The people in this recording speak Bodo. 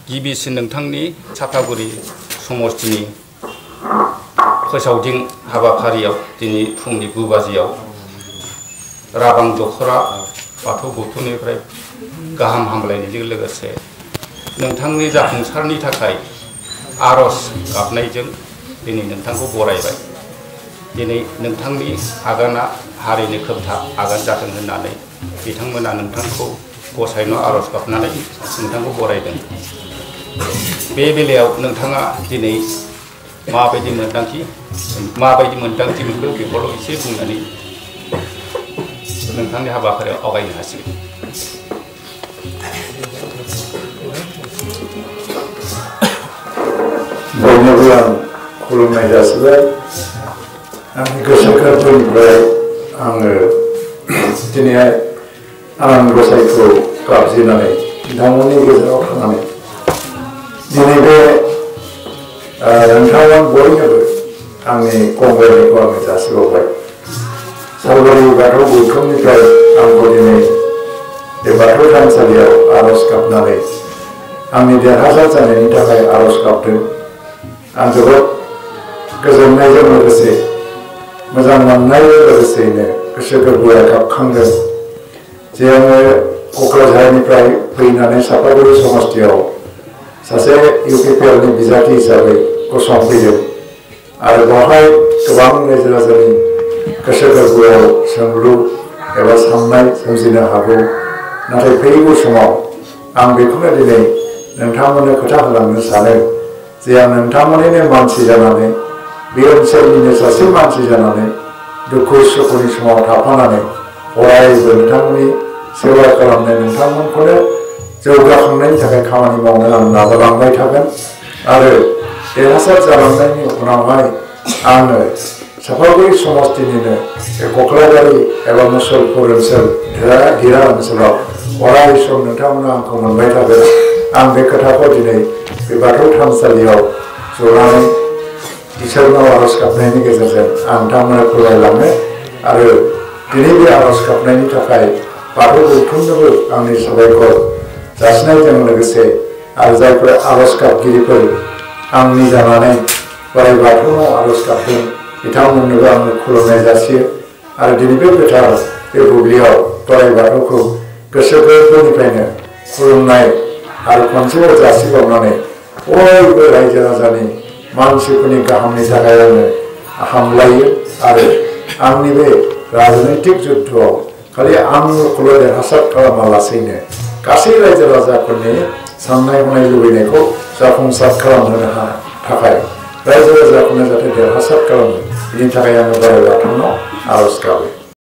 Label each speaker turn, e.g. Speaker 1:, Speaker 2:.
Speaker 1: गिबिसिन नोंथांनि चापागुरि समस्तिनि फोसावदिं हाबाफारियाव दिनै फुंनि 9 बाजियाव राबां दख'रा बाथौ गौथुमनिफ्राय गाहाम हामलायनायजों लोगोसे नोंथांनि जाफुंसारनि थाखाय आरज गाबनायजों दिनै नोंथांखौ बरायबाय। दिनै नोंथांनि आगाना हारिनि खोमथा आगान जाथों होननानै बिथांमोना नोंथांखौ गसाइनाव आरज गाबनानै नोंथांखौ बरायदों। बे बेलायाव नोंथाङा दिनै माबायदि मोन्दांथि मोनदों बेखौल' एसे बुंनानै नोंथांनि हाबाफारियाव आवगायनो हासिगोन।
Speaker 2: बयनोबो आं खुलुमनाय जासिबाय। आंनि गोसो गोरबोनिफ्राय आङो दिनैहाय आनान गसाइखौ गाबज्रिनानै नोंथांमोननि गेजेराव थानानै दिनै बे नोंथांमोन बयनोबो आंनि कंग्रेसखौ आङो जासिबावबाय। सालबारि बाथौ गौथुमनिफ्राय आंखौ दिनै बे बाथौ थानसालियाव आरज गाबनानै आंनि देरहासार जानायनि थाखाय आरज गाबदों। आं जोबोद गोजोननायजों लोगोसे मोजां मोननायजों लोगोसेयैनो गोसो गोरबोआ गाबखांदों जे आङो क'क्राझारनिफ्राय फैनानै चापागुरि समस्तियाव सासे इउपिपिएलनि बिजाथि हिसाबै गसंफैदों आरो बेवहाय गोबां रायजो राजानि गोसो गोरबोआव सोंलु एबा साननाय सोमजिनो हागौ। नाथाय फैगौ समाव आं बेखौनो दिनै नोंथांमोननो खोथा होलांनो सानो जे आं नोंथांमोननिनो मानसि जानानै बे ओनसोलनिनो सासे मानसि जानानै दुखु सुखुनि समाव थाफानानै अरायबो नोंथांमोननि सेवा खालामनो नोंथांमोनखौनो जौगाखांनायनि थाखाय खामानि मावनो आं नाजालांबाय थागोन आरो देरहासार जालांनायनि उनावहाय आङो चापागुरि समस्तिनिनो बे कक्लाबारि एबा मुसलपुर ओनसोल धिरा ओनसोलाव अराय सम नोंथांमोना आंखौ मोनबाय थागोन। आं बे खोथाखौ दिनै बे बाथौ थानसालियाव जनानै इसोरनाव आरज गाबनायनि गेजेरजों आं नोंथांमोननो फोरमायलांनो आरो दिनै बे आरज गाबनायनि थाखाय बाथौ गौथुमनोबो आंनि साबायखर जासिनायजों लोगोसे आरो जायफोर आरज गाबगिरिफोर आंनि जानानै बोराइ बाथौनाव आरज गाबदों बिथांमोननोबो आङो खुलुमनाय जासियो आरो दिनै बे गोथार बे बुब्लियाव बोराइ बाथौखौ गोसो गोरबोनिफ्रायनो खुलुमनाय आरो खनसेबाव जासिबावनानै बयबो रायजो राजानि मानसिफोरनि गाहामनि थाखाय आङो हामलायो आरो आंनि बे राजनैतिक जुद्धआव खालि आंखौल' देरहासार खालामालासैनो गासै रायजो राजाफोरनि साननाय हनाय लुबैनायखौ जाफुंसार खालामहोनो थाखाय रायजो राजाफोरनो जाहाथे देरहासार खालामो बिनि थाखाय आङो बोराइ बाथौनाव आरज गाबो।